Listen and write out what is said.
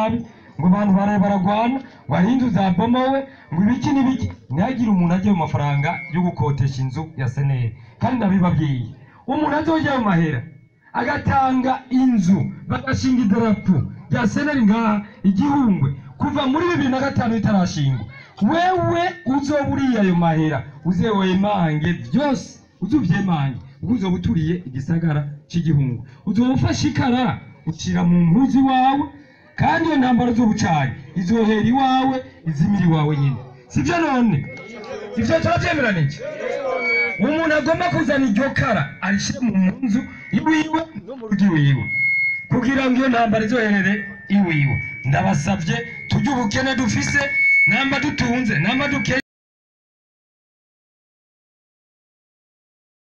nabi, ngo abantu baraye baragwana, ngo hari inzu zabomowe, ngo ibiki n'ibiki. Ntihagire umuntu ajya mu mafaranga yo gukotesha inzu ya CNL. Kandi ndabibabwiye, umuntu azojya mu mahera agatanga inzu bagashinga idarapo rya CNL ngaha igihungwe kuva muri 2005 itarashingwa, wewe uzoba uriye ayo mahera uze wemange byose, uzuvyemange kuko uzoba uturiye igisagara c'igihungwe, uzoba ufashe ikara ucira mu mpuzu iwawe, kandi iyo ntambara uzoba izohera iwawe izimira iwawe nyine. Sivyo none? Ivyo turavyemeranije? Umuntu agomba kuzana iryo kara arishire mu nzu iwiwe no mu rugo iwiwe, kugira ngo iyo ntambara izoherere iwiwe. Ndabasavye turye ubukene dufise, namba dutunze namba dukenye.